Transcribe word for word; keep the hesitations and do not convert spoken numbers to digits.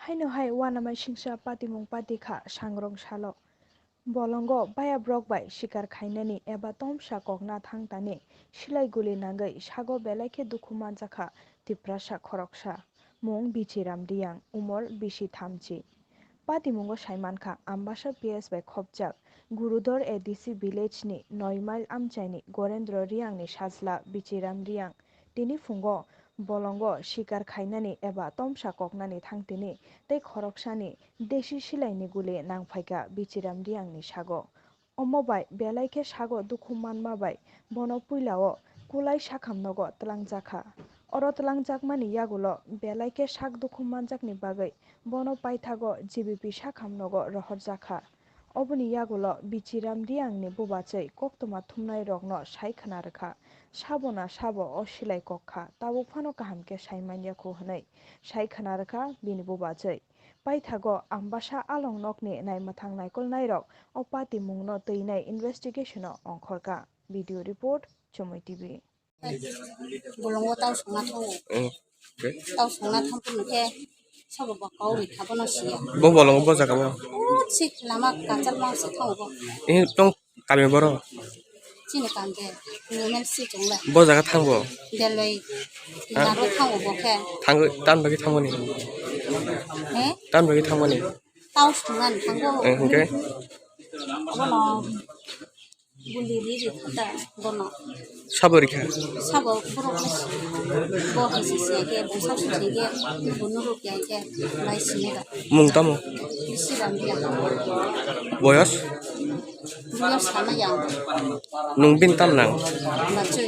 Haino hai uanamai singsa patimung pati kha sangrong salo. Bolongo bayabrok bai sikar khainani eba tomsa kokna thangtani silai guli nangwi sago belai khe dukhu manjakha Tiprasa khoroksa, mung Bichiram Riyang, umor bisi thamchi. Patimungo saimankha Ambasa P S bai khopjak Gurudor A D C village ni noi mile amchaini Gorendro Riyang ni sajla Bichiram Riyang. Tini phungo bolongo sikar khainani eba tomsa koknani thangtini tei khoroksani desi silaini guli nangphaikha Bichiram Riyangni sago. Omo bai belai khe sago dukhu manma bai bono puilao kulai sakham nogo twlangjakha. Oro twlangjakmani yagulo belai khe sak dukhu manjakni bagwi bono paithago G B P sakham nogo rohorjakha. Oboni yagulo Bichiram Riyangni bubachwi koktwma thumnairokno sai khna rwkha, sabo na sabo o silai kok kha, tabuk phano kaham khe sai man ya khu hwnwi sai khna rwkha bini bubachwi. Paithago Ambasa along nokni naimwthang naikolnairok o patimungno twinai investigation-o ongkhorkha. Video report, Chumui T V. Bolongo tau songna thango. Hmm. Okay. Tau songna thangphuru khe sabo bo kaui kha bono siya. Bo bolongo bo jaga bo? O sik lama kachal ma se thango bo. Eh, tong kami boro? Chini kanje. Ni M L C chongle. Bo jaga thango? Deloi. Ha? Naro thango bo khe. Thango, tan bagi thango ni? He? Tan bagi thango ni? Tau songna ni thango. Eh, okay. Bono Guli ri ri kha ta bono. Sabo rikha? Sabo borok ni bo hai se se ke, bo sa se se ke, bo nuruk ya ke, bai sini da. Mung tamo? Bisi ram ya. Boyos? Boyos sama ya. Nung bin tam nang? Bachoi.